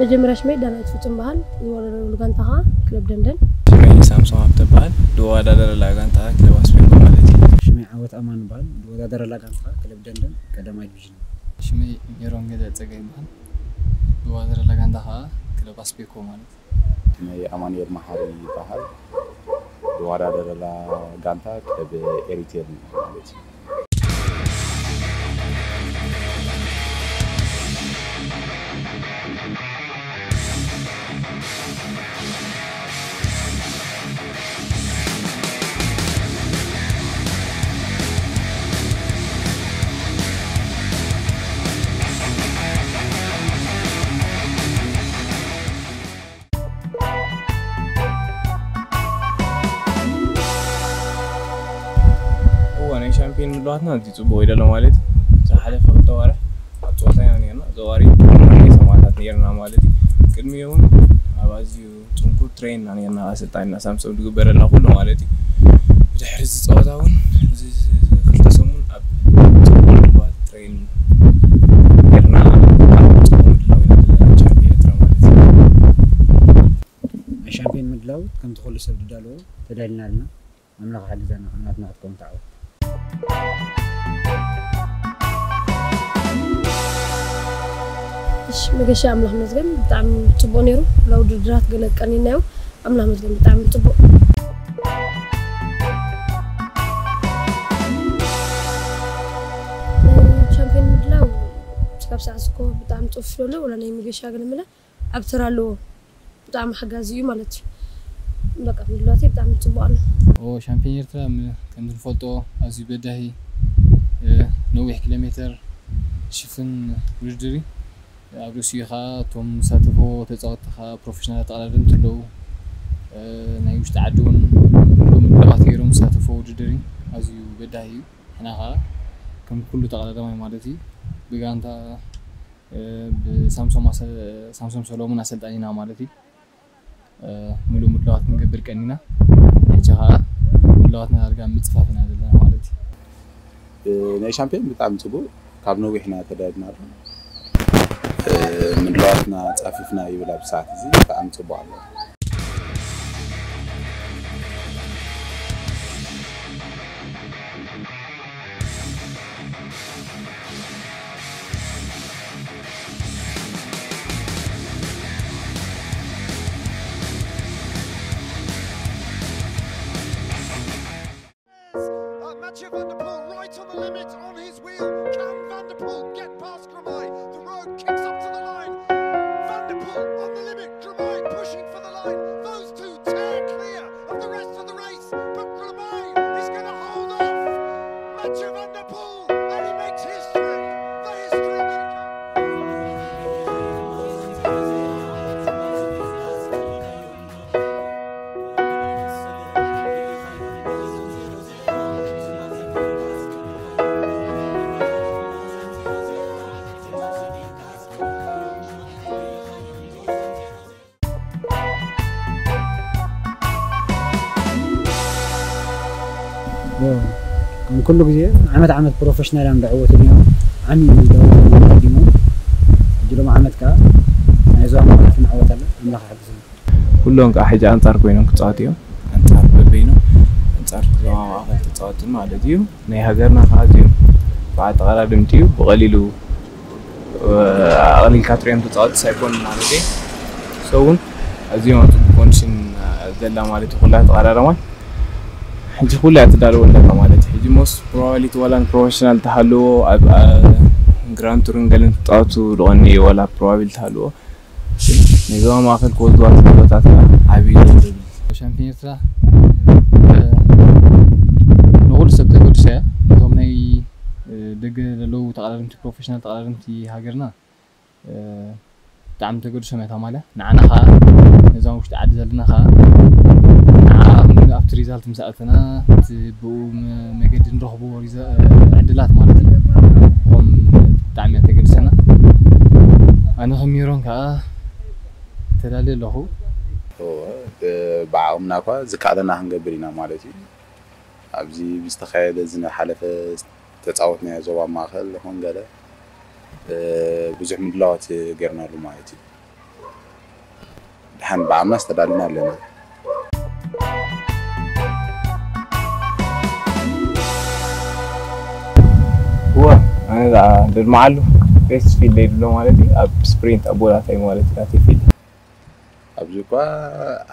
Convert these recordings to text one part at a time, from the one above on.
መጀመርያ ሽመይ ዳናይት ፍጹም በሃል፣ ዝወዳደረሉ ጋንታ ኸኣ ክለብ ደንደን። ሽመይ ሳምሶም ሃብተ በሃል፣ ዝወዳደረላ ጋንታ ክለብ ኣስቤኮ ማለት እዩ። ሽመይ ዓወት ኣማን በሃል፣ ዝወዳደረላ ጋንታ ክለብ ደንደን ቀዳማይ ዲቪዥን። ሽመይ ሜሮን ገዛ ጸጋይ በሃል፣ ዝወዳደረላ ጋንታ ኸኣ ክለብ ኣስቤኮ ማለት እዩ። ሽመይ ኣማኑኤል መሓሪ ይበሃል፣ ዝወዳደረላ ጋንታ ክለብ ኤሪቴል ማለት እዩ። እዋ ናይ ሻምፒዮን ምድላዋትና ኣዝዩ ጽቡቕ እዩ ዘሎ ማለት እዩ። ዝሓለፈ ክልተ ወርሕ ኣብ ጸወታ ኢና ነርና፣ ዘዋሪ ናይ ሰማእታት ነርና ማለት እዩ። ቅድሚኡ እውን ኣብ ኣዝዩ ጽንኩር ትሬን ኢና ነርና፣ ኣሰልጣኒና ሳምሶም ዝግበረልና ኩሉ ማለት እዩ። ብድሕሪ እዚ ጸወታ እውን እዚ ክልተ ሰሙን ኣብ ጽቡቕ ምድላዋት ትሬን ነርና፣ ኣብ ጽቡቕ ምድላው ኢና ዘለና ቻምፒዮን ኤርትራ ማለት እዩ። ናይ ሻምፒዮን ምድላው ከምቲ ኩሉ ሰብ ዝዳለዎ ተዳሊና ኣለና። ኣምላኽ ሓግዘና፣ ናትና ክትከውን ተዓወት። እሺ፣ መገሻ ኣምላኽ መስገን ብጣዕሚ ጽቡቕ ነይሩ። ላ ውድድራት ገለ ቀኒናዮ። ኣምላኽ መስገን ብጣዕሚ ጽቡቕ። ናይ ቻምፒዮን ምድላው እስካብ ሰዓት እስኮ ብጣዕሚ ጽፉፍ ዘሎ፣ ወላ ናይ መገሻ ገለ መለ ኣብ ተራ ኣለዎ። ብጣዕሚ ሓጋዚ እዩ ማለት እዩ። በቃ ምድላዋተይ ብጣዕሚ ጽቡቕ ኣሎ። ኦ፣ ሻምፒዮን ኤርትራ ም-፣ ከም ዝንፈልጦ ኣዝዩ በዳሂ፣ እ፣ ነዊሕ ኪሎ ሜተር ሽፍን ውድድር እዩ። ኣብ ርእሲኡ ኸኣ እቶም ዝሳተፍዎ ተጻወትቲ ኸኣ ፕሮፌሽናላት ተቐዳደምቲ ኣለዉ። እ፣ ናይ ውሽጢ ዓዲ እውን ኩሎም ምድላዋት ገይሮም ዝሳተፍዎ ውድድር እዩ። ኣዝዩ በዳሂ እዩ። ንሕና ኸኣ ከም ኩሉ ተቐዳዳማይ ማለት እዩ ብጋንታ፣ እ፣ ብሳምሶም ኣሰ-፣ ሳምሶም ሰሎሙን ኣሰልጣኒና ማለት እዩ። እ፣ ምሉእ ምድላዋት ክንገብር ቀኒና። ሕጂ ኸኣ ምድላዋትና ዳርጋ ምጽፋፍ ኢና ዘለና ማለት እዩ። እ፣ ናይ ሻምፒዮን ብጣዕሚ ጽቡቕ፣ ካብ ነዊሕና ተዳሊና ኣሎ። እ፣ ምድላዋትና ጻፊፍና ይብል ኣብ ሰዓት እዚ ብጣዕሚ ጽቡቕ ኣሎ። Uh, Mathieu van der Poel right on the limit on his wheel. Can van der Poel get past Girmay? The road kicks up to the line. Van der Poel on the limit. Girmay pushing for the line. Those two tear clear of the rest of the race. But Girmay is gonna hold off Mathieu van der Poel, and he makes history. The history maker. ከም ኩሉ ግዜ ዓመት ዓመት ፕሮፌሽናል እዮም ዝዕወቱ እዮም። ዓሚ እዩ ደው ቀዲሙ። ሕጂ ሎም ዓመት ከዓ ናይ ዞባ ማእኸል ክንዕወት ኣለ። ኣምላኽ ይሓግዝና። ኩሎም ከዓ ሕጂ ኣንጻር ኮይኖም ክጻወቱ እዮም። ኣንጻር በበይኖም፣ ኣንጻር ዞባ ማእኸል ተጻወትን ማለት እዩ። ናይ ሃገርና ከዓ ኣዝዮም በዓል ተቐዳደምቲ እዩ። ብቐሊሉ፣ እ፣ ኣቕሊልካ ትሪኦም ተጻወትስ ኣይኮኑን ማለት እዩ። So እውን ኣዝዮም ኣብ ጽቡቕ ኮንዲሽን፣ እ፣ ዘላ ማለት እዩ ኩላ ተቐዳዳማይ። ሕጂ ኩላ እያ ትዳለወለካ ማለት እዩ። ሕጂ ሞስት ፕሮባብሊ ዋላ ንፕሮፌሽናል ተሃልዎ ኣብ፣ እ፣ ግራንድ ቱርን ገለን ትጻወቱ ድቐኒ ዋላ ፕሮባብሊ ተሃልዎ። ናይ ዞባ ማእከል ክወስድዋ ዝኽእሉ ቦታታት ዓብዪ እዩ ዝብል። ሻምፒዮን ኤርትራ፣ እ፣ ንኹሉ ሰብ ተገድሶ እያ። ነቶም ናይ፣ እ፣ ደገ ዘለዉ ተቐዳደምቲ፣ ፕሮፌሽናል ተቐዳደምቲ ሃገርና፣ እ፣ ብጣዕሚ ተገድሶም እያ እታ ማልያ። ንዓና ኸኣ፣ ነዛ ውሽጢ ዓዲ ዘለና ኸኣ፣ ንዓ ክንብል ኣብቲ ሪዛልት ምስ ኣተና፣ እቲ ብኡ መ-፣ መገዲ ንረኽቦ ሪዘ-፣ እ፣ ዕድላት ማለት እዩ። ብጣዕሚ እያ ተገድሰና። ኣነ ከም ሜሮን ከኣ ተዳልየ ኣለኹ። እወ፣ እ፣ ብዓቕምና እኳ ዝከኣለና ክንገብር ኢና ማለት እዩ። ኣብዚ ብዝተኻየደ ዝሓለፈ ተጻወትናዮ ዞባ ማእከል ይኹን ገለ፣ እ፣ ብዙሕ ምድላዋት ጌርናሉ ማለት እዩ። ደሓን ብዓቕምና ዝተዳለና ኣለና። እወ፣ ኣነ ደኣ ደድምዓሉ ቤስት ፊልደይ ድብሎ ማለት እዩ። ኣብ ስፕሪንት ኣብ ቦላታይ ማለት እዩ ናተይ ፊልድ። ኣብዚ እኳ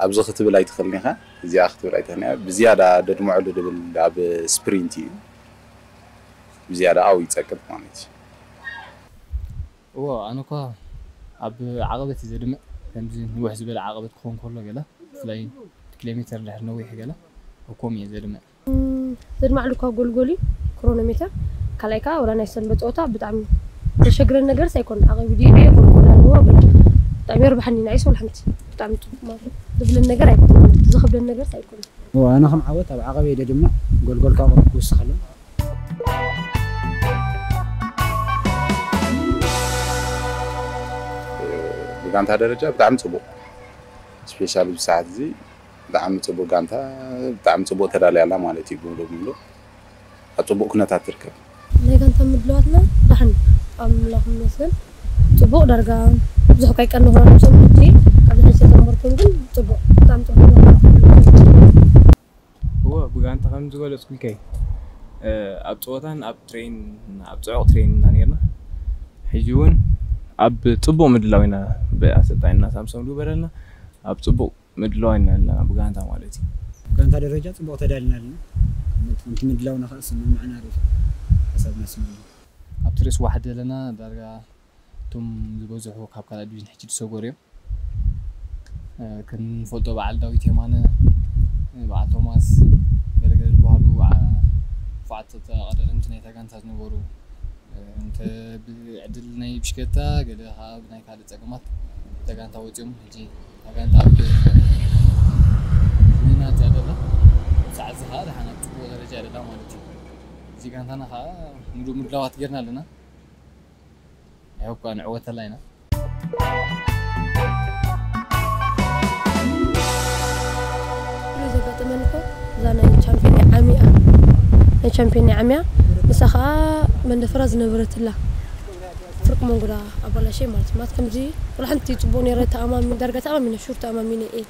ኣብዚ ክትብል ኣይትኽእልን ኢኻ፣ እዚኣ ክትብል ኣይትኽእልን ኢኻ። ብዝያዳ ደድምዐሉ ድብል ኣብ ስፕሪንት እዩ። ብዝያዳ ኣብኡ ይጸቅጥ ማለት እዩ። እዎ፣ ኣነ እኳ ኣብ ዓቐበት እዩ ዘድምዕ። ከምዚ ንውሕ ዝበለ ዓቐበት ክኸውን ከሎ ገለ፣ ብፍላይ ኪሎ ሜተር ድሕሪ ነዊሕ ገለ፣ ኣብ ከምኡ እየ ዘድምዕ። ዘድማዕሉ እኳ ጎልጎል እዩ፣ ክሮኖሜተር። ካልኣይ ከዓ ወላ ናይ ሰንበት ፀወታ ብጣዕሚ ዘሸግረን ነገርስ ኣይኮነን። ዓቐብ ዲኤ ጎልጎል ኣለዎ፣ ግን ብጣዕሚ የርብሓኒ ንዓይስ ወላ ሓንቲ። ብጣዕሚ ፅቡቅ ማለት እዩ። ዝብለን ነገር ኣይኮነን፣ ዝኸብደን ነገርስ ኣይኮነን። ኣነ ከም ዓወት ኣብ ዓቐበይ ደድምዕ ጎልጎል ካብ ቅሩብ ክውስኽ ኣሎ። ብጋንታ ደረጃ ብጣዕሚ ጽቡቕ፣ ስፔሻሊ ብሰዓት እዚ ብጣዕሚ ጽቡቕ ጋንታ፣ ብጣዕሚ ጽቡቕ ተዳልያ ኣላ ማለት እዩ። ብምሉእ ብምሉእ ኣብ ጽቡቕ ኩነታት ትርከብ። ናይ ጋንታ ምድላዋትና ዳሕን ኣምላኽ ይመስገን ጽቡቕ ዳርጋ ብዙሕ ካይቀንኹ ነብሶም ሕጂ ኣብዚ ሕጂ ተጀመርኩም ግን ጽቡቕ ብጣዕሚ ጽቡቕ። እወ ብጋንታ ከም ዝገለጽኩልከይ ኣብ ጸወታን ኣብ ትሬን ኣብ ጽዑቕ ትሬን ኢና ነርና። ሕጂ እውን ኣብ ጽቡቕ ምድላው ኢና ብኣሰልጣኝና ሳምሶም ዝበረልና ኣብ ጽቡቕ ምድላው ኢና ኣለና ብጋንታ ማለት እዩ። ብጋንታ ደረጃ ጽቡቕ ተዳልና ኣለና። ከምቲ ምድላውና ከዓ ስምምዕና ሪፍ ሓሳብና ስምምዕ ኣብቲ ርእሲ ዋሕድ ዘለና ዳርጋ እቶም ዝበዝሑ ካብ ካልኣይ ዲቪዥን ሕጂ ዝሰገሩ እዮም። ክንፈልጦ በዓል ዳዊት የማነ፣ በዓል ቶማስ፣ ገለገለ ዝበሃሉ ንፉዓት ተቐዳደምቲ ናይታ ጋንታ ዝነበሩ፣ እንተ ብዕድል ናይ ብሽክለታ ገለ ከዓ ብናይ ካልእ ፀገማት እታ ጋንታ ወፂኦም። ሕጂ እታ ጋንታ ኣብ ምእናት እያ ዘላ። ሰዓት እዚ ከዓ ደሓን ኣብ ፅቡቕ ደረጃ እያ ዘላ ማለት እዩ። እዚ ጋንታና ከዓ ሙሉእ ምድላዋት ጌርና ኣለና። I hope ከዓ ንዕወተላ ኢና። ዘጋጠመኒ እኮ እዛ ናይ ቻምፒዮን ዓሚያ ናይ ቻምፒዮን ዓሚያ ንሳ ከዓ መንደፈራ ዝነበረትላ ፍርቂ መንጎዳ ኣባላሸ ማለት እዩ። ማለት ከምዚ ወላ ሓንቲ ፅቡቅ ነረ ተኣማሚ ዳርጋ ተኣማሚነ ሹር ተኣማሚነ እየ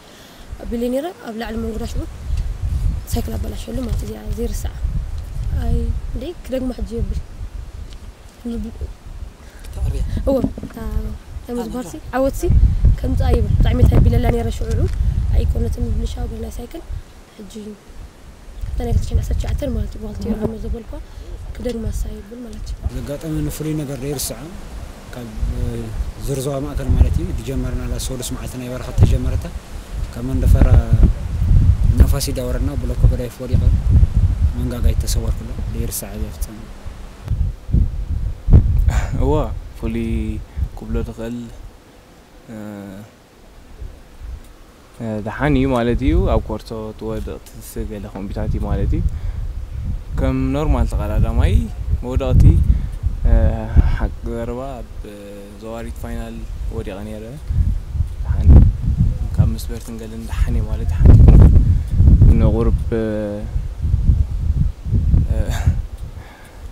ኣቢለ ነረ ኣብ ላዕሊ መንጎዳ ሽዑ ሳይክል ኣባላሸሉ ማለት እዚኣ ዘይርስዓ ኣይ እንደ ክደግማ ሕጂ የብል እዎ እታ ናይ መዝጓርሲ ዓወትሲ ከምፃ ይብል ብጣዕሚ ተቢለላ ነረ ሽዑ ኣይኮነትን ምብልሻ ወገል ናይ ሳይክል ሕጂ እታ ናይ ክልተ ሽሕን ዓሰርተ ትሽዓተን ማለት እዩ ብክልቲኡ ዓመት ዘበልኳ ክደግማ ሳ ይብል ማለት እዩ። ዘጋጠመኒ ፍሉይ ነገር ዘይርስዖ ካብ ዝርዝዋ ማእከል ማለት እዩ ዝጀመርናላ ሰሉስ መዓልቲ ናይ በረኻ ተጀመረታ ካብ መንደፈራ ነፋሲት ዳወረድና ብሎኮ ገዳይፍ ወዲቐ መንጋጋይ ተሰወርኩላ ዘይርስዓ እያ ፍጻመ። እወ ፍሉይ ክብሎ ዝኽእል ደሓን እዩ ማለት እዩ። ኣብ ኮርቶ ትወድቕ ትስእ ገለ ኮምፒታት እዩ ማለት እዩ። ከም ኖርማል ተቐዳዳማይ መውደቕቲ ሓቂ ዘረባ ኣብ ዘዋሪት ፋይናል ወዲቐ ነይረ። ደሓን ካብ መስበርትን ገለን ደሓን እየ ማለት እዩ። ሓንቲ ንቑርብ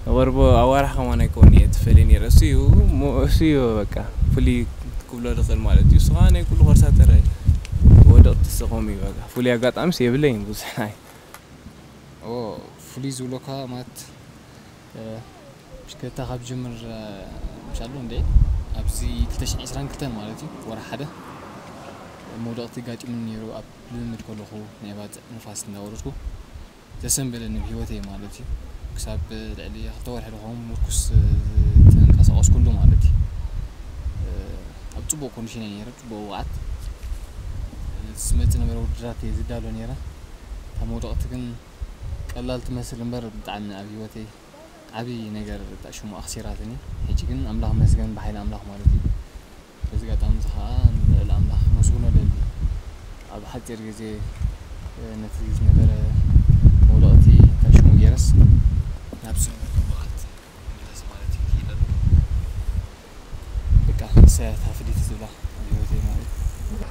ንቕርቡ ኣዋርሕ ከማን ኣይኮን እየ ትፈልየ ነይረ። እሱ እዩ እሱ እዩ በቃ ፍሉይ ክብሎ ዝኽእል ማለት እዩ። እሱ ከዓ ናይ ኩሉ ኮርሳተር ወደቕቲ ስኾም እዩ በቃ ፍሉይ ኣጋጣሚስ የብለይን ብዙሕ ናይ ፍሉይ ዝብሎካ ማለት ብሽክለታ ካብ ጀምር ምሻሉ እንደ ኣብዚ ክልተ ሽሕን ዕስራን ክልተን ማለት እዩ ወርሒ ሓደ መውደቕቲ ጋጢሙኒ ነይሩ ኣብ ልምምድ ከለኹ ናይ ባፅዕ ንፋስ እንዳወረድኩ ዘሰንበለኒ ብህይወተይ ማለት እዩ። ክሳብ ልዕሊ ክልተ ወርሒ ዝኸውን ምርኩስ ተንቀሳቐስኩሉ ማለት እዩ። ኣብ ፅቡቕ ኮንዲሽን እየ ነይረ፣ ፅቡቕ ብቕዓት። እቲ ዝመፅእ ነበረ ውድድራት እየ ዝዳሎ ነይረ። እታ መውደቕቲ ግን ቀላል ትመስል እምበር ብጣዕሚ ኣብ ህይወተይ ዓብዪ ነገር ሽሙ ኣኽሲራትኒ። ሕጂ ግን ኣምላኽ መስገን ብሓይሊ ኣምላኽ ማለት እዩ። በዚ ኣጋጣሚ እዚ ከዓ ንልዑል ኣምላኽ ከመስግኖ እደሊ። ኣብ ሓፂር ግዜ ነቲ ዝነበረ መውደቕቲ ካብ ሽሙ ገይረስ ናብ ዝነበረ ብቕዓት ምለስ ማለት እዩ ክኢለ ኣለኹ። በቃ ንሳ እያ እታ ፍልይቲ ዝብላ ኣብ ህይወተይ ማለት እዩ።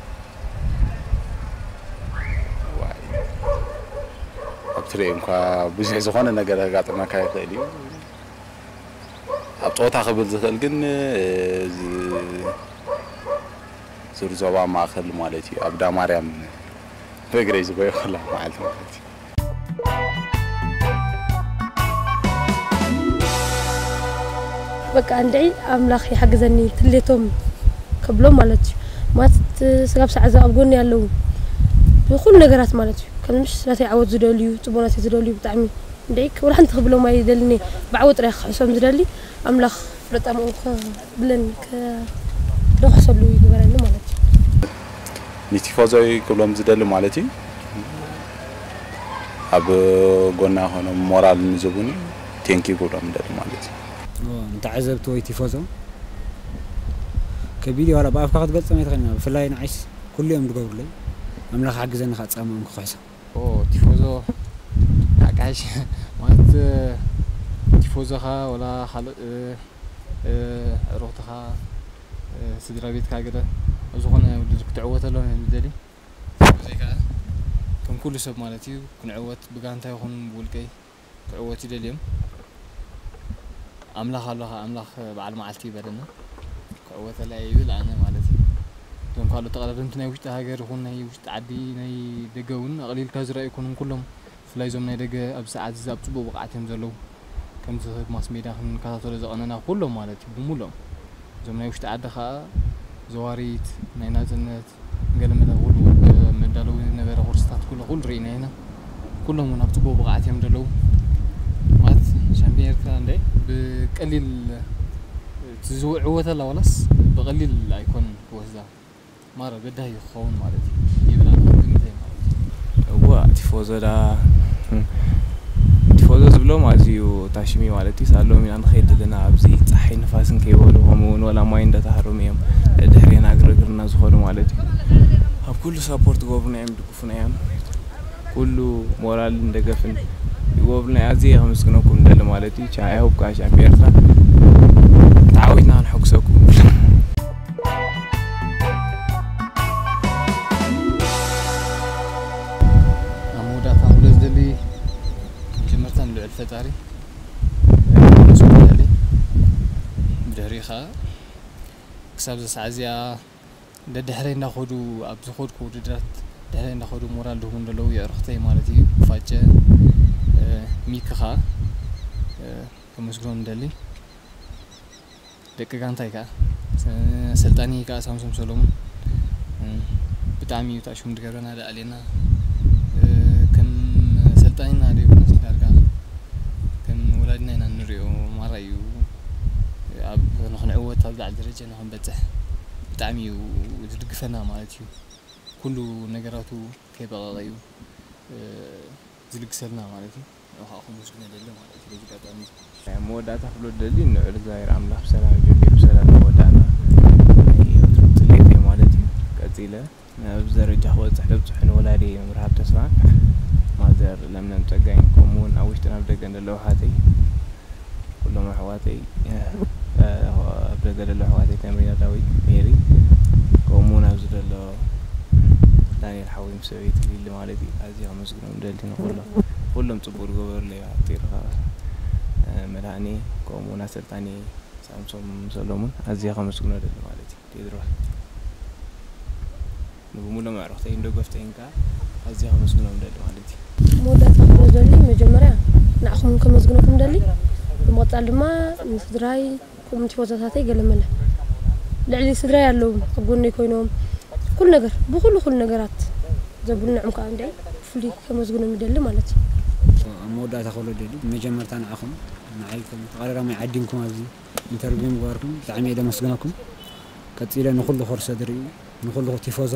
ኣብ ትሪኦ እንኳ ብዙሕ ዝኾነ ነገር ከጋጥመካ ይኽእል እዩ። ኣብ ፀወታ ክብል ዝኽእል ግን ዞባ ማእኸል ማለት እዩ። ኣብ ዳማርያም ብእግረይ ዝጎየ ኩላ መዓልቲ ማለት እዩ። በቃ እንድዒ ኣምላኽ ይሓግዘኒ ትሌቶም ከብሎም ማለት እዩ። ማለት ስጋብ ሰዓት ኣብ ጎኒ ኣለዉ ብኩሉ ነገራት ማለት እዩ። ከም ምሽ ናተይ ዓወት ዝደልዩ፣ ጽቡቕ ናተይ ዝደልዩ ብጣዕሚ እንድዒ ወላ ሓንቲ ክብሎም ኣይደልን እየ። ብዓወት ጥራይ ክሕሶም ዝደሊ ኣምላኽ ፍለጣ ምእንኮ ብለን ከደኾሰሉ ይግበረኒ ማለት እዩ። ንቲፎዞይ ክብሎም ዝደሊ ማለት እዩ፣ ኣብ ጎና ኾኖም ሞራል ንዝቡኒ ቴንኪ ክብሎም ዝደሊ ማለት እዩ። ንተዓዘብቲ ወይ ቲፎዞ ከቢድ እዩ። ዋላ ብኣፍካ ክትገልጾም ኣይትኽእልን። ብፍላይ ንዓይስ ኩሉ እዮም ዝገብሩለይ። ኣምላኽ ሓግዘኒ ከዓ ጻማኦም ክኽሕሶም። ቲፎዞ ኣቃይሽ ማለት ቲፎዞኻ ወላ ካልእ ኣዕሩኽትኻ ስድራ ቤትካ ገለ ኣብ ዝኾነ ውድድር ክትዕወተሎም እዮም ዝደሊ። ቲፎዞይ ከዓ ከም ኩሉ ሰብ ማለት እዩ ክንዕወት ብጋንታ ይኹን ብውልቀይ ክዕወት ይደልዮም። ኣምላኽ ኣሎ ከዓ ኣምላኽ በዓል መዓልቲ ይበለና። ክዕወተላ እየ ይብል ኣነ ማለት እዩ። እዞም ካልኦት ተቐዳደምቲ ናይ ውሽጢ ሃገር ይኹን ናይ ውሽጢ ዓዲ ናይ ደገ እውን ኣቕሊልካ ዝረኣዩ ኣይኮኑን ኩሎም። ብፍላይ እዞም ናይ ደገ ኣብዚ ሰዓት እዚ ኣብ ፅቡቕ ብቕዓት እዮም ዘለዉ። ከምዚ ማስ ሜድያ ክንከታተሎ ዝቐነና ኩሎም ማለት እዩ ብምሉኦም። እዞም ናይ ውሽጢ ዓዲ ከዓ ዘዋሪት ናይ ናፅነት ገለ መለ ኩሉ መዳለዊ ዝነበረ ኮርስታት ኩሉ ኩሉ ርኢና ኢና። ኩሎም እውን ኣብ ፅቡቅ ብቕዓት እዮም ዘለዉ። ማለት ሻምፒዮን ኤርትራ እንደ ብቀሊል እቲ ዝዕወተላ ዋላስ ብቀሊል ኣይኮነን ክወስዳ ማረ በዳሂ ክኸውን ማለት እዩ ይብል ኣለኹ ግምተይ ማለት እዩ። እዋ ቲፎዞ ዳ ቲፎዞ ዝብሎም ኣዝዩ ታሽሚ ማለት እዩ ሳሎም ኢና ንኸይድ ዘለና ኣብዚ ፀሓይ ንፋስን ከይበሉ ከምኡ እውን ወላ ማይ እንዳተሃረሙ እዮም ድሕሬና ግርግርና ዝኾኑ ማለት እዩ ኣብ ኩሉ ሳፖርት ገብሩና እዮም ድግፉና እዮም ኩሉ ሞራልን ደገፍን ይገብሩና ኣዝየ ከመስግነኩም ደሊ ማለት እዩ ቻ ኣይሆፕ ከዓ ሻምፒዮን ኤርትራ ተዓዊትና ክንሐጉሰኩም ኣብ መወዳእታ ክብሎ ዝደሊ መጀመርታ ንልዑል ፈጣሪ ምስጉን ደሊ ብድሕሪኡ ከዓ ክሳብ እዛ ሰዓት እዚኣ ደድሕረይ እንዳኸዱ ኣብ ዝኸድኩ ውድድራት ድሕረይ እንዳኸዱ ሞራል ድህቡ እንደለዉ የዕርኽተይ ማለት እዩ ፋጨ ሚክ ከዓ ከመስግኖም ንደሊ ደቂ ጋንታይ ከዓ ኣሰልጣኒ ከዓ ሳምሶም ሰሎሙን ብጣዕሚ እዩ ታሽሙ ዝገብረና ደኣሌና ከም ኣሰልጣኒና ዶ ይኮነስ ዳርጋ ከም ወላዲና ኢና ንሪኦ ማራ እዩ ኣብ ንክንዕወት ኣብ ላዕሊ ደረጃ ንክንበፅሕ ብጣዕሚ እዩ ዝድግፈና ማለት እዩ ኩሉ ነገራቱ ከይበቐቐ እዩ ዝልግሰልና ማለት እዩ ንዑ ከዓ ከመስግኖ ደሊ ማለት እዩ በዚ ኣጋጣሚ እዚ ናይ መወዳእታ ክብሎ ዝደሊ ንዑ እግዚኣብሔር ኣምላኽ ብሰላም ጀሚሩ ብሰላም የወዳእና ናይ ወትሩ ፅሌተይ ማለት እዩ ቀፂለ ናብዚ ደረጃ ክበፅሕ ዘብፅሑኒ ወላዲየይ መምህር ሃብተስፋን ማዘር ለምለም ፀጋይን ከምኡ እውን ኣብ ውሽጥን ኣብ ደገን ዘለዉ ኣሕዋተይ ኩሎም ኣሕዋተይ ኣብ ደገ ዘለዉ ኣሕዋተይ ተምሪና ዳዊት ሜሪ ከምኡ እውን ኣብዚ ዘሎ ዳንኤል ሓወይ ምስ ሰበይቲ ሊሊ ማለት እዩ ኣዝየ ከመስግኖም ደሊ ንኩሎም ኩሎም ፅቡቅ ዝገበሩለይ ኣሕዋተይ መድሃኔ ከምኡ እውን ኣሰልጣኒ ሳምሶም ሰሎሙን ኣዝየ ከመስግኖ ደሊ ማለት እዩ ቴድሮስ ንብሙሉኦም ኣዕሩኽተይን ደገፍተይን ከኣ ኣዝየ ከመስግኖም ደሊ ማለት እዩ። መወዳእታ ክብሎ ደሊ መጀመርያ ንዓኹም ከመስግነኩም ደሊ ብምቕጻል ድማ ንስድራይ ከምኡ ቲፎዞታተይ ገለ መለ ልዕሊ ስድራይ ኣለዉ ኣብ ጎነይ ኮይኖም ኩሉ ነገር ብኩሉ ኩሉ ነገራት ዘብሉ ንዕም ከኣ እንደ ፍሉይ ከመስግኖም ይደሊ ማለት እዩ። ኣብ መወዳእታ ክብሎ ደሊ መጀመርታ ንዓኹም ንዓይ ከም ተቐዳዳማይ ዓዲምኩም ኣብዚ ኢንተርቪው ምግባርኩም ብጣዕሚ እየ ደመስግነኩም። ቀጺለ ንኹሉ ኮርሰ ዝርእዩ ንኹሉ ቲፎዞ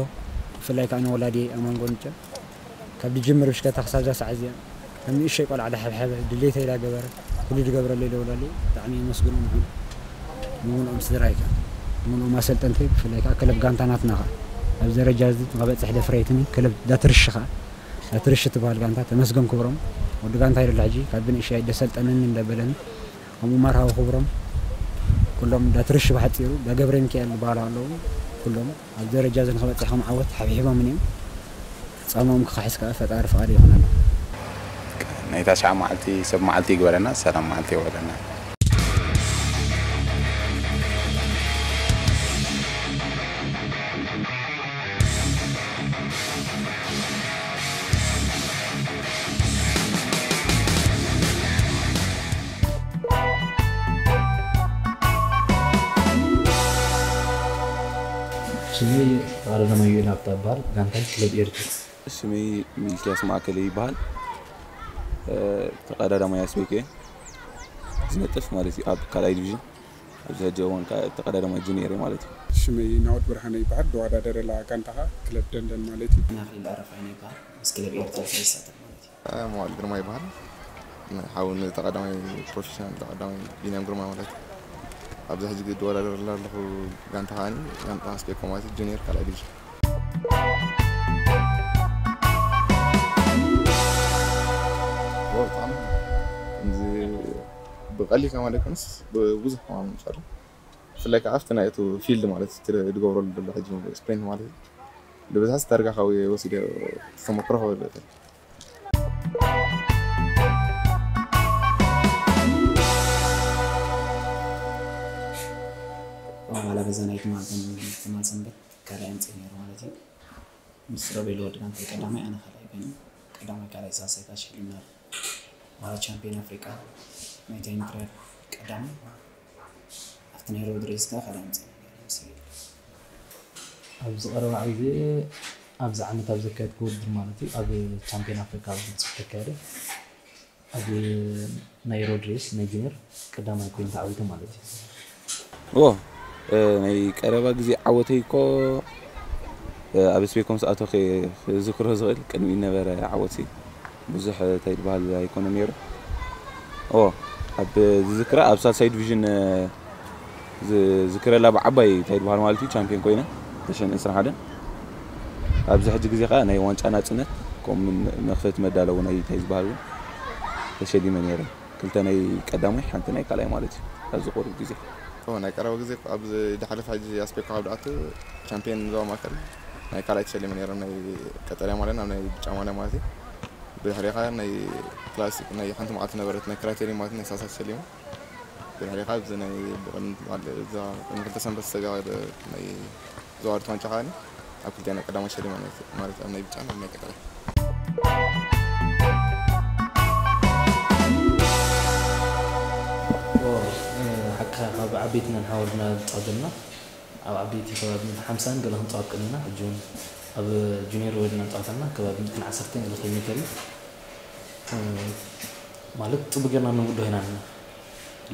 ብፍላይ ከዓ ንወላዲየይ ኣማን ጎንጨ ካብ ድጅምር ብሽከታ ክሳብ እዛ ሰዓት እዚኣ ከም ንእሸይ ቆልዓ ዳሓብሓበ ድሌተይ ዳገበረ ኩሉ ድገብረለይ ለወላዲየይ ብጣዕሚ የመስግኖ ንዑ ንምልኦም ስድራይ ከዓ ንምልኦም ኣሰልጠንተይ ብፍላይ ከዓ ክለብ ጋንታ ናትና ከዓ ኣብዚ ደረጃ እዚ ንኸበፅሕ ደፍረይትኒ ክለብ ዳትርሺ ከዓ ዳትርሺ ትበሃል ጋንታ ተመስገን ክብሮም ወዲ ጋንታ ይደሎ ሕጂ ካብ ብንእሸይ ደሰልጠነኒ እንዳበለኒ ከምኡ መርሃዊ ክብሮም ኩሎም ዳትርሽ ብሓፂሩ ዳገብረ ሚካኤል ዝበሃሉ ኣለዉ ኩሎም ኣብ ደረጃ እዚ ንክበፅሕ ከም ዓወት ሓብሒቦምን እዮም ፃምኦም ክኽሕስ ከዓ ፈጣሪ ፍቃድ ይኹነሎም ናይ ታሽዓ መዓልቲ ሰብ መዓልቲ ይግበረና ሰላም መዓልቲ ይውዕለና ስመይ ተቐዳዳማይ ዮኤል ሃብታ እበሃል። ጋንታይ ክለብ ኤርትራ። ስመይ ሚልክያስ ማእከለ ይበሃል። ተቐዳዳማይ ኣስቤክ እየ ዝነጥፍ ማለት እዩ ኣብ ካልኣይ ዲቪዥን። ኣብዚ ሕጂ እዋን ከዓ ተቐዳዳማይ ጁኒየር እየ ማለት እዩ። ሽመይ ናኦድ ብርሃነ ይበሃል። ደዋዳደረላ ጋንታኻ ክለብ ደንደን ማለት እዩ። ኣኽሊል ኣረፋይነ ይበሃል። ምስ ክለብ ኤርትራ ዝሳተፍ ማለት እዩ። መዋል ግርማ ይበሃል። ሓው ንተቐዳማይ ፕሮፌሽናል ተቐዳማይ ቢንያም ግርማ ማለት እዩ። ኣብዚ ሕጂ ድወዳደረላ ኣለኹ ጋንታ ከዓኒ ጋንታ ስፔኮ ማለት እዩ ጁኒየር ካልኣይ ዲቪዥን። ብጣዕሚ ከምዚ ብቐሊል ከማን ኣይኮነስ ብዙሕ ከማን ምሻሉ ብፍላይ ከዓ ኣብቲ ናይ እቲ ፊልድ ማለት እቲ ዝገብረሉ ዘሎ ሕጂ ስፕሪንት ማለት እዩ ብብዝሒ ተርጋ ካብ ወሲደ ተመክሮ ክብል ዋላ በዛ ናይ ትማል ትማል ሰንበት ካልኣይ ኣምፅእ ነይሩ ማለት እዩ። ምስ ሮቤል ወዲ ጋንታይ ቀዳማይ ኣነ ካልኣይ ኮይኑ ቀዳማይ ካልኣይ ሳልሳይ ከዓ ሸሊምና። ዋላ ቻምፒዮን ኣፍሪቃ ናይ ታይም ትራያል ቀዳማይ ኣብቲ ናይ ሮድሪግስ ከዓ ካልኣይ ኣምፅእ ነይሩ። ኣብዚ ቀረባ ግዜ ኣብዚ ዓመት ኣብ ዘካየድኩ ውድድር ማለት እዩ ኣብ ቻምፒዮን ኣፍሪካ ኣብ ግብፂ ዝተካየደ ኣብ ናይ ሮድሪስ ናይ ጁኒየር ቀዳማይ ኮይኑ ተዓዊተ ማለት እዩ። ኦ ናይ ቀረባ ግዜ ዓወተይ እኮ ኣብ ስፔኮም ሰኣቶ ክዝክሮ ዝኽእል ቅድሚ ነበረ ዓወት ብዙሕ እንታይ ዝበሃል ኣይኮነ ነይሩ። ኦ ኣብ ዝዝክራ ኣብ ሳልሳይ ዲቪዥን ዝዝክረላ ብዓባይ እንታይ ዝበሃል ማለት እዩ ቻምፒዮን ኮይነ ተሸን ዕስራን ሓደን ኣብዚ ሕጂ ግዜ ከዓ ናይ ዋንጫ ናፅነት ከምኡ መኽፈቲ መዳለዊ ናይ እንታይ ዝበሃል እውን ተሸሊመ ነይረ። ክልተ ናይ ቀዳማይ ሓንቲ ናይ ካልኣይ ማለት እዩ ኣብዚ ቁሩብ ግዜ። ናይ ቀረባ ግዜ ኣብዚ ዝሓለፈ ሕጂ ኣስፔኮ ካብ ደኣቱ ቻምፒዮን ዞባ ማእከል ናይ ካልኣይ ተሸሊመ ነይረ ናይ ቀጠልያ ማልያ ናብ ናይ ብጫ ማልያ ማለት እዩ። ብድሕሪኻ ናይ ክላሲክ ናይ ሓንቲ መዓልቲ ነበረት ናይ ክራይቴሪን ማለት ናይ ሳልሳይ ተሸሊመ። ብድሕሪኻ ኣብዚ ናይ ብቕድሚ እዛ ቅድሚ ክልተ ሰንበት ዝተጋገደ ናይ ዘዋርት ዋንጫ ከዓኒ ኣብ ክልቲኣን ናይ ቀዳማይ ሸሊማ ማለት ኣብ ናይ ብጫን ኣብ ናይ ቀጠልያን። ሓቅኻ ካብ ዓበይትና ንሓወልና ንፃወት ዘለና ኣብ ዓበይቲ ከባቢ ሓምሳን ገለ ክንፃወት ቀኒና ሕጂ እውን ኣብ ጁኒየር ወይድና ንፃወት ኣለና ከባቢ ሚእትን ዓሰርተን ገለ ኪሎ ሜተር እዩ። ማለት ፅቡቅ ጌርና ንውድኦ ኢና ኣለና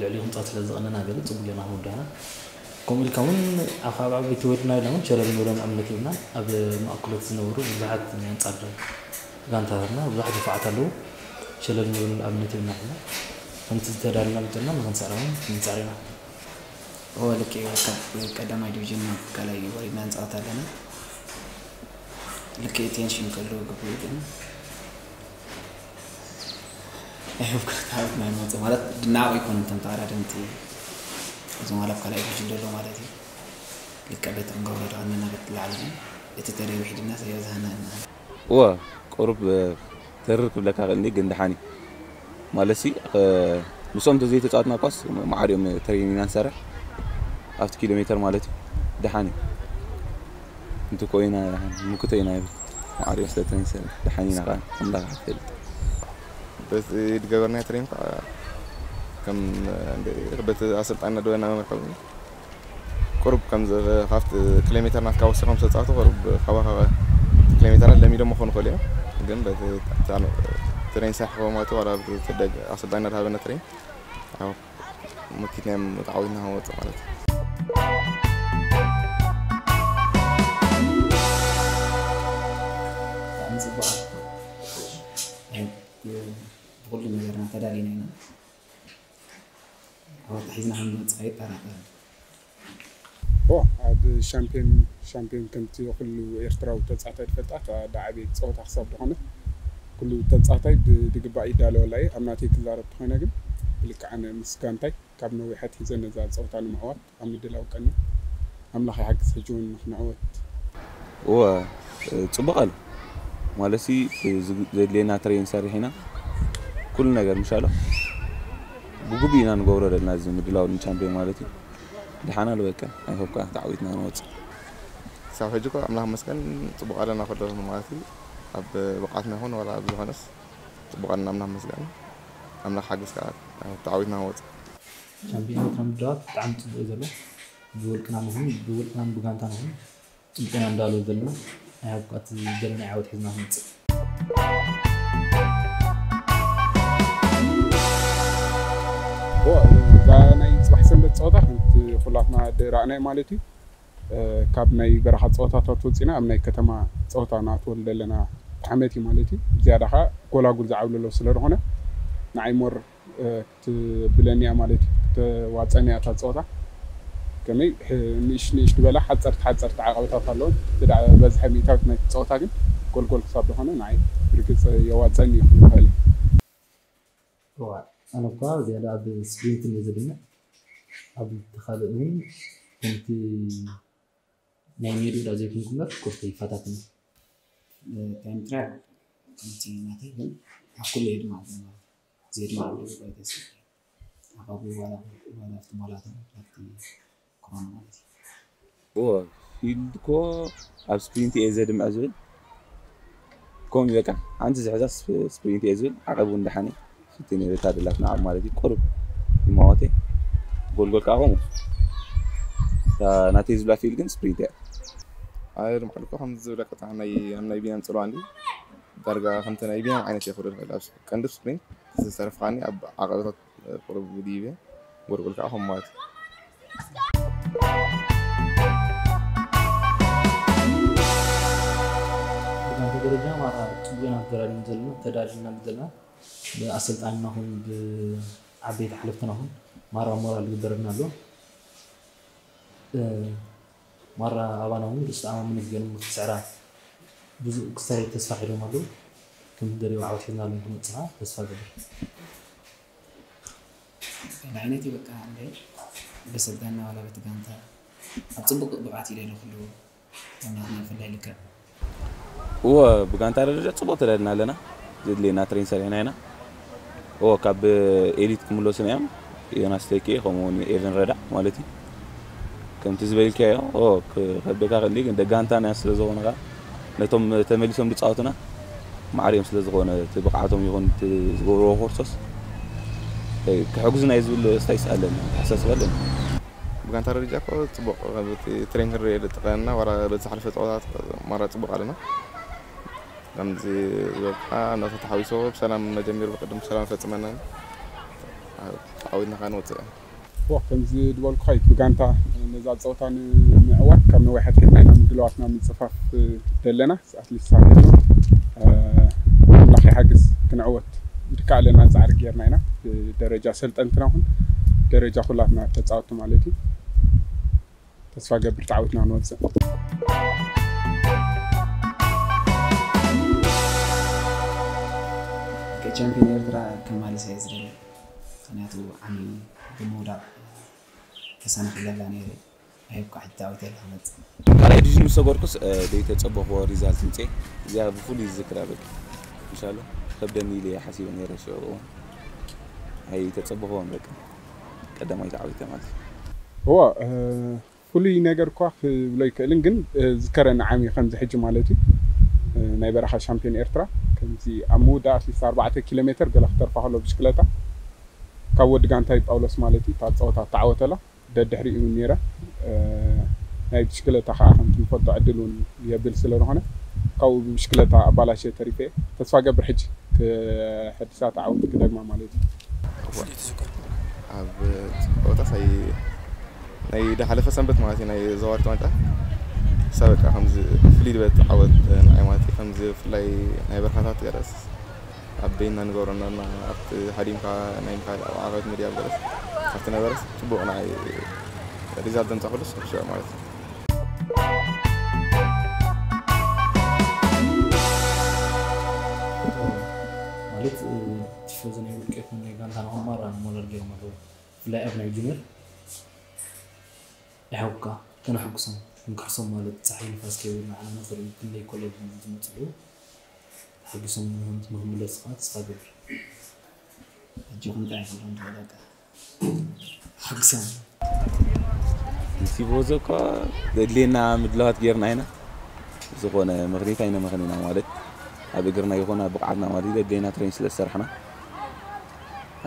ልዕሊኡ ክንፃወት ስለ ዝቐነና ገለ ፅቡቅ ጌርና ክንውድኦ ኢና። ከምኡ ኢልካ እውን ኣብ ከባቢ ዓበይቲ ወድና ኢልና እውን ሸለል ንብሎም ኣብነት ይብልና ኣብ ማእከሎት ዝነበሩ ብዙሓት ናይ ኣንፃር ጋንታታትና ብዙሓት ድፉዓት ኣለዉ። ሸለል ንብሎም ኣብነት ይብልና ኣለና። ከምቲ ዝተዳልና ብጥና ንክንስዕራ እውን ክንፅዕር ኢና። እወ ልክዕ እዩ ካብ ቀዳማይ ዲቪዥን ናብ ካልኣይ ወሪድና ንፃወት ኣለና። ልክዕ ቴንሽን ክህልዎ ግቡእ እዩ ግን I hope ክልተ ዓመት ናይ ንመፅእ ማለት ድናቕ ይኮኑ እቶም ተቐዳደምቲ እዞም ዋላ ኣብ ካልኣይ ዲቪዥን ዘሎ ማለት እዩ። ልክዕ በቲ ክንገብሮ ዝቐነና በቲ ላዕሊ ግን እቲ ተደይ ውሒድና ዘይበዝሃና ኢና። እወ ቁሩብ ተርር ክብለካ ክእል ግን ደሓን እዩ ማለትሲ ምስኦም ተዘይተፃወትና ኳስ ማዕር እዮም ትሬኒንግ ኢና ንሰርሕ ኣብቲ ኪሎ ሜተር ማለት እዩ ደሓን እዩ እንት ኮይና ምክቶ ኢና ይብል ማዕር እዮም ስለ ትሬኒንግ ንሰርሕ ደሓን ኢና ከዓ ኣምላኽ ይፈልጥ በቲ ዝገበርናዮ ትሬኒንግ ከዓ ከም በቲ ኣሰልጣንና ደበና መምርሒ እውን ቁሩብ ከም ካብቲ ኪሎ ሜተር ናትካ ወሲኾም ዝተፃወቱ ቁሩብ ካባኻ ኪሎ ሜተራት ለሚዶም ክኾኑ ይኽእሉ እዮም ግን በቲ ትሬን ሳሕኮ ማለት ዋላ ኣሰልጣንና ዝሃበና ትሬን ያው መኪትናዮም ተዓዊትና ክንወፅእ ማለት እዩ። ብጣዕሚ ፅቡቅ ብኩሉ ነገርና ተዳሊና ኢና ዓወት ሒዝና ከም ንመፅእ ኣይጠራጠርን። ኦ ኣብ ሻምፒዮን ሻምፒዮን ከምቲ ኩሉ ኤርትራዊ ተፃታይ ዝፈልጣ እታ ዝዓበየት ፀወታ ክሳብ ዝኾነት ኩሉ ተፃታይ ብዝግባእ ይዳለወላ እየ። ኣብ ናተይ ክዛረብ ተኾይነ ግን ብልክዕ ኣነ ምስ ጋንታይ ካብ ነዊሕ ኣትሒዘ ነዛ ፀወታ ንምዕዋት ኣብ ምድላው ቀንየ። ኣምላኽ ይሓግዝ ሕጂ እውን ንኽንዕወት። እወ ፅቡቕ ኣሎ ማለትሲ ዘድልየና ትሬን ሰሪሕ ኢና ኩሉ ነገር ምሻሎ ብግቡእ ኢና ንገብሮ ዘለና እዚ ምድላው ንቻምፒዮን ማለት እዩ ድሓና ልበቀ ኣይሆፕ ከዓ ተዓዊትና ንወፅእ ክሳብ ሕጂ እኮ ኣምላኽ መስገን ፅቡቕ ኣለና ከሎ ማለት እዩ ኣብ ብቕዓትና ይኹን ዋላ ኣብ ዝኾነስ ፅቡቕ ኣለና ኣምላኽ መስገን ኣምላኽ ሓግዝ ከዓ ተዓዊትና ንወፅእ ሻምፒዮን ኤርትራ ምድላዋት ብጣዕሚ ፅቡቅ እዩ ዘሎ ብውልቅና ንኹን ብውልቅናን ብጋንታ ንኹን ጽቡቕና እንዳሉ ዘለና ናይ ኣብቋት ዘለና ዓወት ሒዝና ክንመጽእ። እዛ ናይ ፅባሕ ሰንበት ፀወታ ከምቲ ኩላትና ደራእናይ ማለት እዩ። ካብ ናይ በረኻ ፀወታታት ወፂና ኣብ ናይ ከተማ ፀወታ ናትወል ዘለና ዓመት እዩ ማለት እዩ። ዝያዳ ከዓ ጎላጉል ዝዓብለሎ ስለዝኾነ ንዓይ ሞር ክትብለኒ እያ ማለት እዩ። ክተዋፀኒ እያ እታ ፀወታ። ከመይ ንእሽ ንእሽ ዝበላ ሓፀርቲ ሓፀርቲ ዓቐበታት ኣለውን። እቲ ደኣ በዝሐ ሚእታዊት ናይቲ ፀወታ ግን ጎልጎል ክሳብ ዝኾነ ንዓይ ብርግፅ የዋፀኒ እዩ ክብል ይኽእል። እዋ ኣነ እኳ ዝያዳ ኣብ ስፕሪንት እየ ዘድምዕ። ኣብ ተኻልእ እውን ከምቲ ናይ ሜድኡ ዳ ዘይኮንኩ እምበር ኮስተ ይፈታትን። ታይም ትራያል ከምቲ ናተይ ግን ኣብ ኩሉ የድማ ኣለና። ዘየድማ ኣለዉ ባይተስ ኣባቡ ዋላ ዋላ ፍትሞላታ ናብቲ ኮሮና ማለት እዩ። እዎ ፊልድ እኮ ኣብ ስፕሪንት እየ ዘድምዕ ዝብል ከምኡ በቃ ሓንቲ ዝሕዛ ስፕሪንት እየ ዝብል ዓቐብ እውን ደሓነ ሽቲ ነይረታ ደላትና ዓብ ማለት እዩ ቁሩብ ይማወቴ ጎልጎል ከዓ ከምኡ እታ ናተይ ዝብላ ፊልድ ግን ስፕሪንት እያ ኣነ ድማ ልኮ ከም ዝብለካ ናይ ናይ ቢናም ፅልዋ እንዲ ዳርጋ ከምተ ናይ ቢናም ዓይነት የኽብር ይኽእል ኣብ ቀንዲ ስፕሪንት ዝተረፍካኒ ኣብ ዓቐበታት ቁሩብ ድይበ ጎልጎል ከዓ ከም ማለት እዩ ብጋንታ ደረጃ ማራ ፅቡቅ ኢና ተዳሊና ዘለና ተዳሊና ዘለና ብኣሰልጣንና ኹን ብዓበይቲ ሓለፍትና ኹን ማራ ሞራል ዝግበረልና ኣሎ ማራ ኣባና እውን ርእሲ ተኣማምነት ገይሮም ንክትስዕራ ብዙ ክሳይ ተስፋ ሒዶም ኣለዉ ከም ዝደልዩ ዓወት ሒዝና ንክንመፅእ ከዓ ተስፋ ገብር ንዓይነተይ በቃ እንደ በሰልጣንና ዋላ በቲ ጋንታ ኣብ ፅቡቅ ብቕዓት እዩ ደሎ ክህልዎ ካብ ናትና ብፍላይ ልክዕ እወ ብጋንታ ደረጃ ፅቡቅ ተዳልና ኣለና ዘድልየና ትሬን ሰሪሕና ኢና እወ ካብ ኤሊት ክምለሱና እዮም ዮናስ ተኪኤ ከምኡ እውን ኤቨን ረዳ ማለት እዩ ከምቲ ዝበልካዮ እወ ክከብደካ ክእል ግን ደጋንታና ስለ ዝኾነ ከዓ ነቶም ተመሊሶም ዝፃወቱና ማዕርዮም ስለ ዝኾነ እቲ ብቕዓቶም ይኹን እቲ ዝገብርዎ ኮርሶስ ክሕግዙና እዩ ዝብል ስታይስ ኣለኒ ተሓሳስብ ኣለኒ ብጋንታ ደረጃ እኮ ፅቡቅ ትሬን ክንርኢ የደጥቀና ዋላ በዚ ሓለፈ ፀወታት ማራ ፅቡቅ ኣለና ከምዚ ዝበልካ እናተ ተሓዊሶ ብሰላም መጀሚሩ ብቅድም ብሰላም ፈፅመና ተዓዊትና ከዓ ንወፅእ ዋ ከምዚ ዝበልኩ ኸይት ብጋንታ ነዛ ፀወታ ንምዕዋት ካብ ነዊሕ ኣትሒዝና ኢና ምድለዋትና ምፅፋፍ ደለና ኣትሊስት ሳብ ኣምላኽ ይሓግዝ ክንዕወት ዝከኣለና ፃዕሪ ጌርና ኢና ብደረጃ ሰልጠንትና ኹን ደረጃ ኩላትና ተፃወቲ ማለት እዩ ተስፋ ገብር ተዓዊትና ክንወፅእ ቻምፒዮን ኤርትራ ክማልስ እየ ዝደሊ ምክንያቱ ዓሚ ብምውዳቕ ተሰናኺለላ ነይረ ኣይብቃ ሕጂ ተዓዊተ እየ ክመፅእ ካልኣይ ዲቪዥን ምስ ሰገርኩስ ዘይተፀበኽዎ ሪዛልት ምፅኤ እዚኣ ብፍሉይ ዝዝክራ በቃ እንሻሎ ከብደኒ ኢለ እየ ሓሲበ ነይረ ሽዑ እዋን ኣይተፀበኽዎን በቃ ቀዳማይ ተዓዊተ ማለት እዩ እዋ ፍሉይ ነገር እኳ ክብሎ ኣይክእልን ግን ዝከረኒ ዓሚ ከምዚ ሕጂ ማለት እዩ ናይ በረኻ ሻምፒዮን ኤርትራ ከምዚ ኣብ ምውዳእ ኣትሊስት ኣርባዕተ ኪሎ ሜትር ገለ ክተርፋ ከሎ ብሽክለታ ካብ ወዲ ጋንታይ ጳውሎስ ማለት እዩ እታ ፀወታ ተዓወተላ ደድሕሪኡ እውን ነይረ ናይ ብሽክለታ ከዓ ከምቲ ንፈልጦ ዕድል እውን የብል ስለ ዝኾነ ካብኡ ብብሽክለታ ኣባላሸ ተሪፈ ተስፋ ገብር ሕጂ ክሕድሳ ተዓወት ክደግማ ማለት እዩ ኣብ ፀወታ ሳይ ናይ ዝሓለፈ ሰንበት ማለት እዩ ናይ ዘዋርት ዋንጫ እሳ በቃ ከምዚ ፍልይ ዝበለት ዓወት ንዓይ ማለት እዩ ከምዚ ብፍላይ ናይ በርካታት ገለስ ኣብ በይንና ንገብሮ እናበልና ኣብቲ ሃዲምካ ናይ ምካድ ኣብ ዓቐበት ምድያብ ገለስ ካብቲ ነበረስ ፅቡቕ ንዓይ ሪዛልት ዘምፃእኩሉስ ሕሸ ማለት እዩ ማለት ቲፎዞ ናይ ውልቀ ይኹን ናይ ጋንታ ንኸማራ ሞራል ገይሮም ኣለዉ ብፍላይ ኣብ ናይ ጁኒር ይሓውካ ከነሐጉሶም ክንክሕሶም ማለት ፀሓይ ንፋስ ከይብል ንዓና ንኽርኢ ክንደይ ኮለል ዝመፅሉ ተሓጊሶም ንክምለሱ ከዓ ተስፋ ገብር ሕጂ ክንታይ ይብሎም ትኽእል በቃ ሓጊሶም ቲፎዞ እኳ ዘድልየና ምድላዋት ጌርና ኢና ዝኾነ ምኽኒት ኣይነመኽን ኢና ማለት ኣብ እግርና ይኹን ኣብ ብቕዓትና ማለት ዘድልየና ትሬን ስለ ዝሰራሕና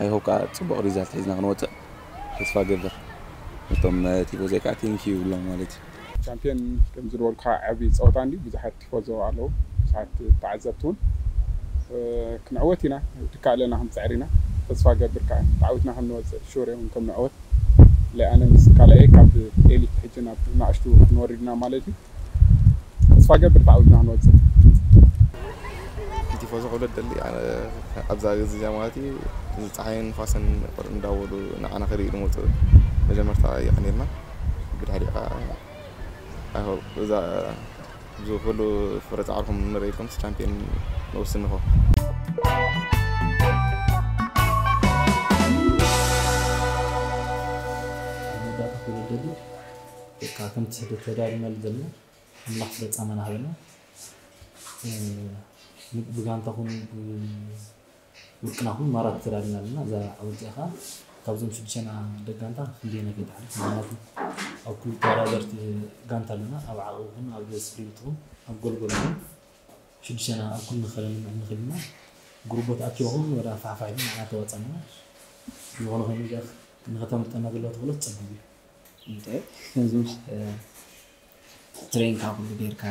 ኣይሆፕ ከዓ ፅቡቕ ሪዛልት ሒዝና ክንወፅእ ተስፋ ገብር እቶም ቲፎዞ ከዓ ቴንኪ ይብሎም ማለት እዩ ቻምፒዮን ከም ዝበልኩኻ ዓብዪ ፀወታ እንዲ ብዙሓት ቲፎዞ ኣለዉ፣ ብዙሓት ተዓዘብቲ እውን። ክንዕወት ኢና፣ ድካ ኣለና ክንፅዕር ኢና። ተስፋ ገብር ከዓ ተዓዊትና ክንወፅእ ሹር እውን ከም ንዕወት። ለኣነ ምስ ካልኣየ ካብ ኤሊት ሕጂ ናብ ናእሽቱ ክንወርድ ኢና ማለት እዩ። ተስፋ ገብር ተዓዊትና ክንወፅእ። ቲፎዞ ክብሎ ደሊ ኣብዛ ግዜ ማለት እዩ። እዚ ፀሓይን ንፋስን እንዳበሉ ንዓና ክርኢ ዝመፁ መጀመርታ የቐንየልና። ብድሕሪኡ ከዓ እዛ እዚ ኩሉ ፍረ ፃዕርኩም ንርእየኩም ቻምፒዮን ንወስን ንኾ። መወዳእታ ክብሎ ደሊ በቃ ከምቲ ተዳሊናሉ ዘለና ኣምላኽ ፍረ ፃማና ሃበና። ብጋንታ ኹን ውልቅና ኹን ማራት ተዳሊና ኣለና። እዛ ዓወት እዚኣ ከዓ ካብዞም ሽዱሽተና ደጋንታ ክንደየናይ ከይትሓልፍ፣ ምክንያቱ ኣብ ክሉ ተወዳደርቲ ጋንታ ኣለና። ኣብ ዓቕቢ ኹን ኣብ ስፕሪንት ኹን ኣብ ጎልጎል ኹን ሽዱሽተና ኣብ ኩሉ ንኸለና ንኽልና ጉሩቦ ተኣኪቦ ኹን ወደ ኣፋሕፋሕ ኢልና ንዓና ተዋፃና። ዝኾነ ኮይኑ እዚኣ ንኸተምልጠና ዘለዋ ተኽእሎት ፀቢብ እዩ። እንታይ ከምዚ ምስ ትሬን ካብ ኩሉ ጌርካ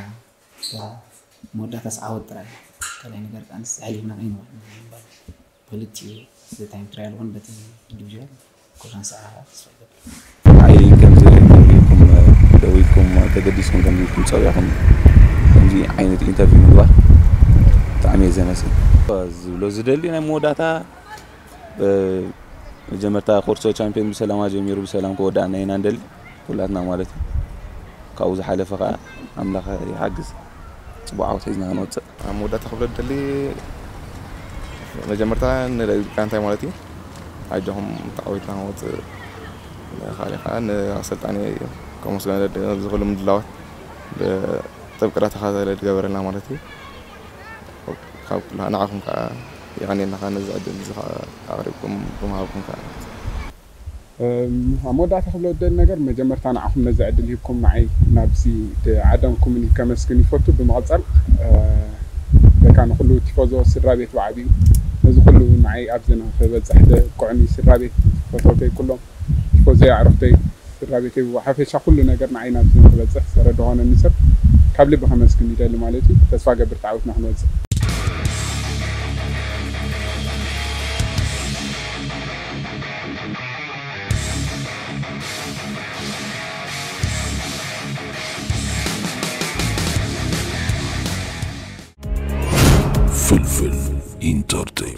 መወዳእታስ ዓወት ጥራይ ካልኣይ ነገር ከኣንስ ኣሕሊፍና ከይንወ ምባል ክልቲኡ በቲ ታይም ትራያል ይኹን በቲ ኢንዲቪጁዋል ኩሉ ንስኻ ተስፋ ይገብር። ንዓይ ከምዚ ኢልኩም ደዊልኩም ተገዲስኩም ከምዚ ኢልኩም ፀዊዕኩም ከምዚ ዓይነት ኢንተርቪው ምግባር ብጣዕሚ እየ ዘመስግን። ዝብሎ ዝደሊ ናይ መወዳእታ መጀመርታ ኮርሶ ቻምፒዮን ብሰላም ኣጀሚሩ ብሰላም ከወዳእና ኢና ንደሊ ኩላትና ማለት እዩ። ካብኡ ዝሓለፈ ከዓ ኣምላኽ ይሓግዝ ፅቡቅ ዓወት ሒዝና ክንወፅእ። ኣብ መወዳእታ ክብሎ ደሊ መጀመርታ ንደቂ ጋንታይ ማለት እዩ ኣጆኹም ተዓዊትና ክንወፅእ ንካሊእ ከዓ ንኣሰልጣኒ ከመስገን ደሊ እዚ ኩሉ ምድላዋት ብጥብቅዳ ተኸታተለ ዝገበረልና ማለት እዩ። ካብ ንዓኹም ከዓ የቐንየልና ከዓ ነዚ ዕድል እዚ ከዓ ኣቕሪብኩም ብምሃብኩም ከዓ ኣብ መወዳእታ ክብሎ ዝደሊ ነገር መጀመርታ ንዓኹም ነዚ ዕድል ሂብኩም ንዓይ ናብዚ ዓደምኩምኒ ከመስግን ይፈቱ። ብምቕፃል በቃ ንኩሉ ቲፎዞ ስድራ ቤት ብዓብዩ ነዚ ኩሉ ንዓይ ኣብዚ ንክበፅሕ ዘብቅዑኒ ስድራ ቤት ፈተውተይ ኩሎም ቲፎዞ ኣዕሩኽተይ ስድራ ቤተይ ብሓፈሻ ኩሉ ነገር ንዓይ ናብዚ ንክበፅሕ ዝተረድኾነኒ ሰብ ካብ ልቢ ከመስግን ይደሊ ማለት እዩ። ተስፋ ገብር ተዓዊትና ክንወፅእ። ፍልፍል ኢንተርቴይንመንት።